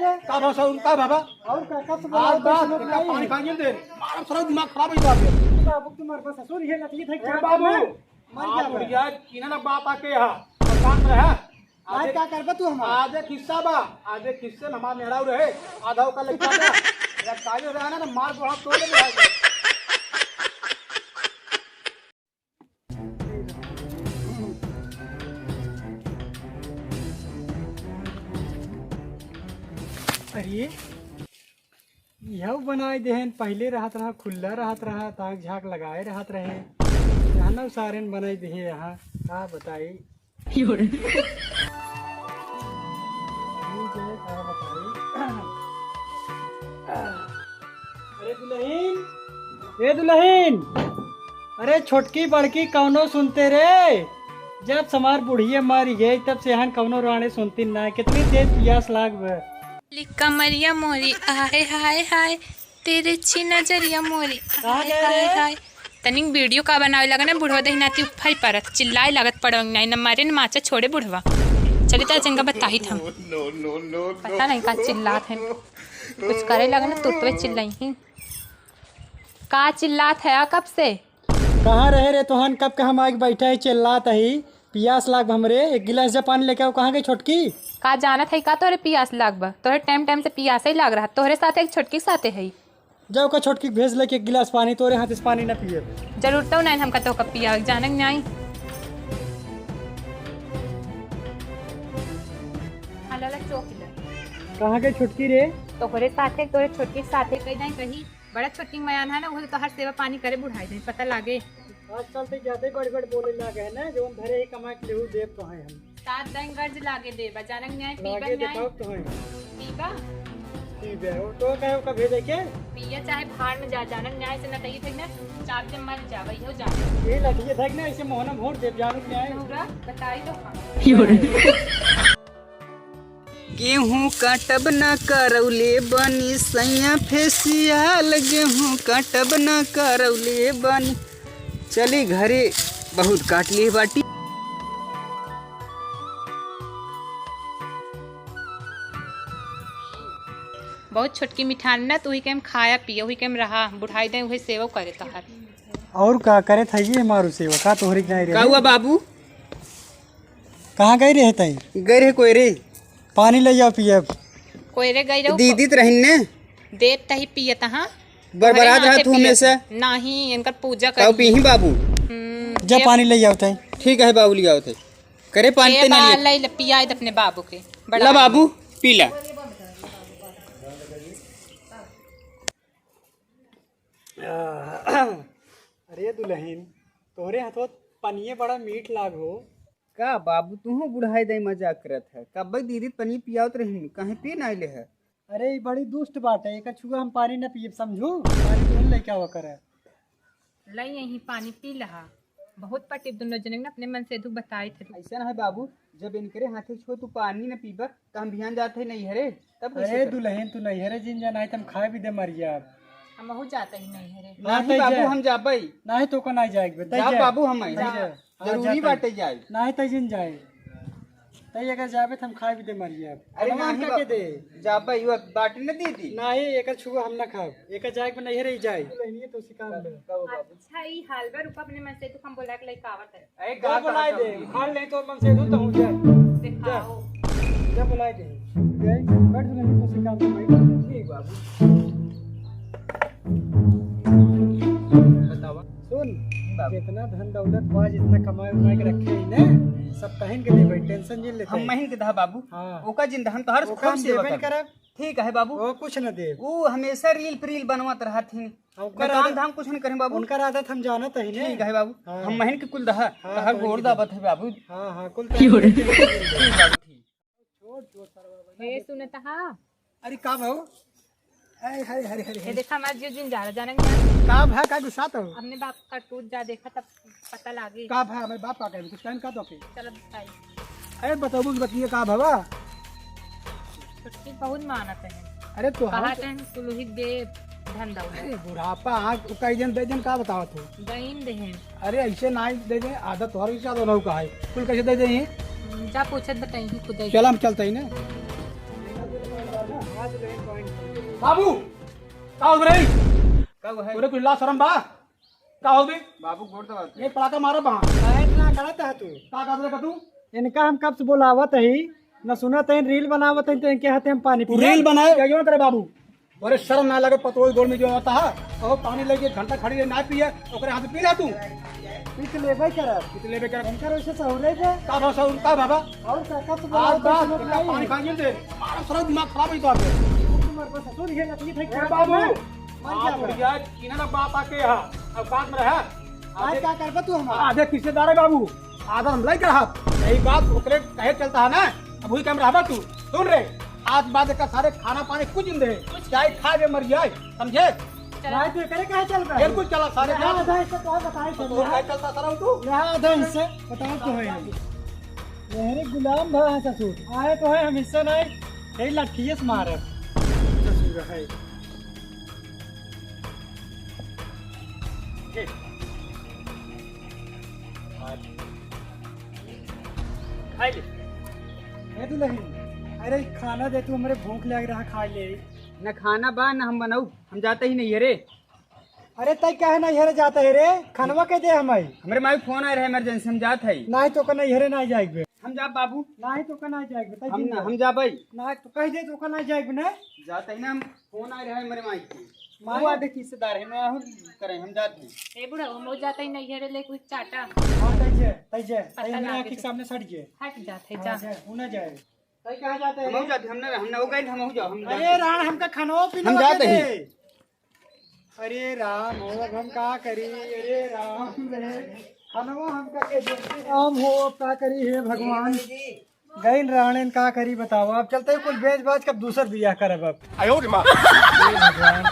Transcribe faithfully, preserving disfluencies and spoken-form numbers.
का भाषा, का बाबा? और का, कब से बोला आज होता है, बात, सुनो इतना भाई। पानी खा गए थे। मारा सारा दिमाग खराब हो गया। बाबू तुम्हारे पास ससुर ये लकड़ी फेंक ए के बाबू, मर हाँ, गया। बुढ़िया, किन्ना ना बाप आके यहाँ। और काम रहा। आज आधे, का करबा तू हमारा? आधे हिस्सा बा, आधे हिस्से में हमार मेहरारू रहे, आधा ओकर लइका बा। या काजो रहा ना, ना मार गोड़ा तोड़ ले भाई। अरे, यहू बनाए देहेन, पहिले रहत रहा, खुल्ला रहत रहा, ताक झाक लगाए रहत रहे। यहाँ नौ सारेन बनाए देहे यहाँ, का बताई? ठीक है, का बताई? अरे दुलहिन, ए दुलहिन, अरे छोटकी बड़की कौनो सुनते रे? जब से हमार बुढ़िया मरी गई, तब से हन कौनो राणे सुनती ना। कितनी तेज पियास लाग बे। ली कमरिया मोरी, आय हाय हाय, तेरे छी नजरिया मोरी, कहाँ आय गए हाय रे? हाय। तनिक वीडियो का बनावे लगे ना, बुढ़वा दही नाती उफाई परत, चिल्लाए लागत पड़वा नहीं, न मारे न माचा छोड़े बुढ़वा। चली तो चंगा बताई था। पता नहीं का चिल्लात है, कुछ करे लगे ना, तुरतवे चिल्लाई ही। का चिल्लात है आ कब से? कहाँ रहे रे तोहन? कब के हम आके बैठा ही, चिल्लात ही, पियास लाग बा हमरे, एक गिलास जा पानी लेके आओ। कहाँ गई छोटकी? का जानत है का तोहरे पियास लाग बा? तोहरे टाइम टाइम से पियास ही लाग रहा, तोहरे साथे एक छोटकी साथे है। जाओ का छोटकी भेज लेके एक गिलास पानी, तोहरे हाथ से पानी ना पिए। जरूरत तो नहीं हमका तो कब पिया, जानक नहीं। हाँ, लाला, चौकी ला। कहाँ गई छोटकी रे? तोहरे साथे, तोहरे छोटकी साथे कहीं जाए कहीं। बड़ा छोटकी मयान है ना, वो तो हर सेवा पानी करे बुढ़ाई दे, पता लागे। आजकल तो ज्यादा ही बड़ बड़ बोले लागे है ना, जो हम धरे ही कमा के लेहू देब तो है हम। सात दिन गर्ज लागे देबा, जानक न्याय पीबा लागे न्याय। देखाओ तो है। पीबा? पीबे, वो तो कहे ओका भेजे के? पिया चाहे भाड़ में जा, जानक न्याय से न कही थे ना, चाप जब मर जावा, इहो जान। ये लठिए थे ना, इसे मोहना भोट देब, जानक न्याय। पूरा बताई तो हाँ। गेहूं काटब ना करौले बनी सैया फेसियाल, गेहूं काटब ना करौले बनी। चली घरे, बहुत काट लिए बाटी। बहुत छोटकी मिठान ना, तू ही के हम खाया पिया, वही के हम रहा, बुढ़ाई दे, वही सेवा करे तोहार। और का करे था ये हमारू सेवा, का तोहरी के नहीं रहे? का हुआ बाबू? कहाँ गई रहे तई? गई रहे कोयरे। पानी ले जाओ पियब। कोयरे गई रहो। दीदी त रहिन ने। देत तही पियत, हाँ। बरबरात तोहरे रहा हाथे तू पियत। हमेशा। नाही, इनकर पूजा ताऊ करी। पीही बाबू। हम्म, जा ये पानी ले जाओ तई। ठीक है बाबू, ले आओ तई। करे पानी ए ते ना बा, ले। ले, ले, पिया दे अपने बाबू के। बड़ा ला बाबू, पी ला। अरे दुलहिन, तोहरे हथवा पनिये बड़ा मीठ लाग हो। का बाबू, तूहू बुढ़ाई दाई मजाक करत है? कब्बे दीदी पनिये पियावत रहिन, काहे पी नाई ले है? अरे, ई बड़ी दुष्ट बात है, एकर छुआ हम पानी न पियब, समझू? पानी तुहन लेके आवा करे। लई यही पानी पी लहा। बहुत पटी दुनो जने न अपने मन से दुख बताए थे। ऐसा ना है बाबू, जब इनकरे हाथे छुआ तू पानी न पीबा, त हम बिहान जात है नैहरे, तब कैसे अरे करब? दुलहिन, तू नैहरे जिन जा, नाही त हम खाए भी दे मर जाब। हमहू जात ही नैहरे। नाही नाही बाबू, जा। हम जाबई। नाही तो को नाही जाएक बे, तै जा जा। बाबू, हम आई। तै जा। हाँ, जरूरी जा तै। बाटे जाए। नाही तै जिन जाए। तै अगर जाबे त हम खाए भी दे मर जाब। अरे अनमान नाही करके बाबू। दे। जाबई, वो बाटी न दीदी। नाही, एकर छुआ हम ना खाब। एकर जाएक बे नैहरे ही जाए। दुलहिनिये तो सिकाम बे। बाबू, बाबू। अच्छा, ई हाल बा, रुका अपने मन से, तू हम बोला के लइका आवत है। ए, जा गाल बुलाए कहाँ दे, जाऊंगी? हाल नहीं तो मन से दूर तो हूँ, जा। दिखाओ। जा। जा बुलाए दे। गए, बैठ दुलहिन, तो सिकाम बे, बैठ। ठीक बाबू। बतावा। सुन, बाबू। जितना धन दौलत बा, जितना कमाए उमाए के रखे ही ना, सब तहिन के देबे, tension जिन लेते। हम महिन के दहा बाबू। हाँ। ओका जिन दहा, हम तोहार ओका खूब हम सेवा देबे करब। करब। ठीक है बाबू। वो कुछ न देब। वो हमेशा reel पे reel बनवत रहत ही। हाँ, ओकर काम आदत, धाम कुछ न करें बाबू। उनकर आदत हम जानत ही ना। ठीक है बाबू। हाँ। हम महिन के कुल दहा, हाँ, तोहार तोहन गोड़ के दाबत है बाबू। हाँ, हाँ, कुल ठीक बाबू, ठीक। छोड़, छोड़, सरवा बना हे दे। सुनत हा? अरे का भाऊ? हाय, हाय, हाय, हाय, ये हाय। देखा, हमार जीव जिन जा रहा, जाने का? का भा, का गुस्सा तो? अपने बाप का टूट जा, देखा तब पता लागे। का भा, हमारे बाप का कहे, कुछ कहन का तो के? चलो बताई। अरे बताओ, कुछ बतिए का भवा? छुट्टी बहुत मानत है। अरे तो कहा हाँ। तन कुलही दे धन दौलत। अरे बुढ़ापा, हाँ, कई दिन, दे दिन का बतावत हो? दइन देहन। अरे, ऐसे ना दे दे, आदत तोहर भी ज्यादा ना का है। कुल कैसे दे दे? जा पूछत बताई ही खुद ही। चल, हम चलते ही ना। बाबू, का हो रे? का हो है? तोरे कुछ लाज शरम बा? का हो बे? बाबू, गोड़ दबा दे। ये पड़ाका मारा बा। काहे इतना गलत है तू? का कर दे का तू? इनका हम कब से बोलावत ही, न सुनत ही, रील बनावत ही, तो इनके हाथे हम पानी तू पी। रील बनाए, क्या क्यों करे बाबू? अरे शर्म ना लगे, पतोई गोड़ में जो आता है, तो पानी लेके घंटा खड़ी रहे, ना पिए, ओकरे हाथ पी ले तू। पी तो लेबे करब। पी तो लेबे करब। इनकर वैसे सहूर है जे। का भाषा, का बाबा? और का, का तो आज बोला, बात, तो इतना सुनाई। पानी खा के दे। मारा सारा दिमाग खराब है तो आपके। तुम्हारे पास ससुर ये लकड़ी फेंक ए के बाबू, आता है। मर आप गया। यार, इन्हें ना बाप आके यहाँ, अब बात में रहा। आज आधे, का करबा तू हमारा? आधे किस्सेदार है बाबू, आधा हम लई के रहब। यही बात ओकरे कहे चलता है ना, अब वही काम रहबा तू। सुन रे, आज बाद का सारे खाना पानी कुछ नहीं दे, चाहे खा के मर जाए, समझे? चला। भाई, तू एकरे काहे चल रहा है? बिल्कुल चला, सारे यहाँ काम। आधा हिस्सा तो है, बताए चल तो रहा है। काहे चलता सारा तू? यहाँ आधा हिस्सा बताओ तो है। मेरे गुलाम भा है ससुर, आए तो है हम हिस्सा नहीं, यही लाठिए से मारब। ससुर है। खाई ले। ए दुल्हन, अरे खाना दे तू, हमरे भूख लग रहा, खा ले। न खाना बा, न हम बनाऊ, हम जाते ही नहीं है रे। अरे तई काहे नहीं हेरे जाता है रे? खनवा के दे हमाई। हमरे माई फोन आए रहे emergency, हम जात है। नहीं तो का नहीं हेरे नहीं जाएक बे। हम जाब बाबू। नहीं तो का नहीं जाएक बे, तई हम दिन ना, भर। हम जाबै। नहीं तो कह दे तो का नहीं जाएक बे ना। जात है ना हम, फोन आए रहे हमरे माई के। माई? वो आधे किस्सेदार है ना, हम करे, हम जात हैं। ए बुढ़ा, हम लोग जाते ही नहीं हेरे ले कुछ चाटा। हाँ, तई जे, तई जे, पता तई हमरे लागे आँख के तो। सामने सट जे। हट जाते, हाँ, जा। जे, वो ना जाए। तई कहाँ जाते हम हैं? जाते, हम ना, हम ना हो गए, हम हो जाओ, हम अरे जाते। राम, हमका खनवा पीने हम जाते दे। हैं। अरे राम हो, अब हम का करी? अरे राम रे, खनवा हमका के दे। राम हो, अब का करी? हे भगवान, गइन राणेन का करी बताओ। अब चलते ही कुल बेच बाच के अब दूसर बियाह करब अब। आयो रे माँ। हे भगवान।